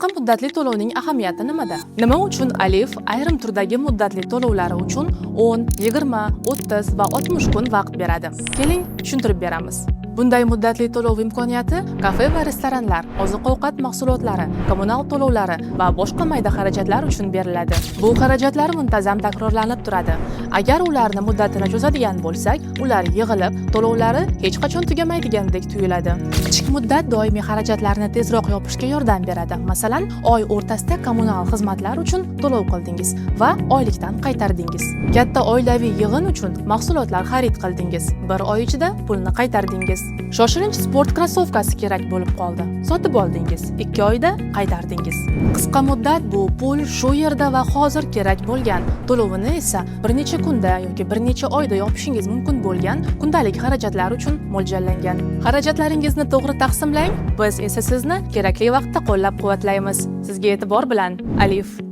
Qisqa muddatli to'lovning ahamiyati nimada? Nima uchun Alif ayrim turdagi muddatli to'lovlari uchun 10, 20, 30 va 60 kun vaqt beradi? Keling, tushuntirib beramiz. Bunday muddatli to'lov imkoniyati kafe va restoranlar, oziq-ovqat mahsulotlari, kommunal to'lovlari va boshqa mayda xarajatlar uchun beriladi. Bu xarajatlar muntazam takrorlanib turadi. Agar ularni muddatini cho'zadigan bo'lsak, ular yig'ilib, to'lovlari hech qachon tugamaydigandek tuyuladi. Kichik muddat doimiy xarajatlarni tezroq yopishga yordam beradi. Masalan, oy o'rtasida kommunal xizmatlar uchun to'lov qildingiz va oylikdan qaytardingiz. Katta oilaviy yig'in uchun mahsulotlar xarid qildingiz. Bir oy ichida pulni qaytardingiz. Shoshilinch sport krossovkasi kerak bo'lib qoldi. Sotib oldingiz. 2 oyda qaytardingiz. Qisqa muddat bu pul shu yerda va hozir kerak bo'lgan, to'lovini esa bir necha kunda yoki bir necha oyda yopishingiz mumkin bo'lgan kundalik xarajatlar uchun mo'ljallangan. Xarajatlaringizni to'g'ri taqsimlang, biz esa sizni kerakli vaqtda qo'llab-quvvatlaymiz. Sizga e'tibor bilan Alif.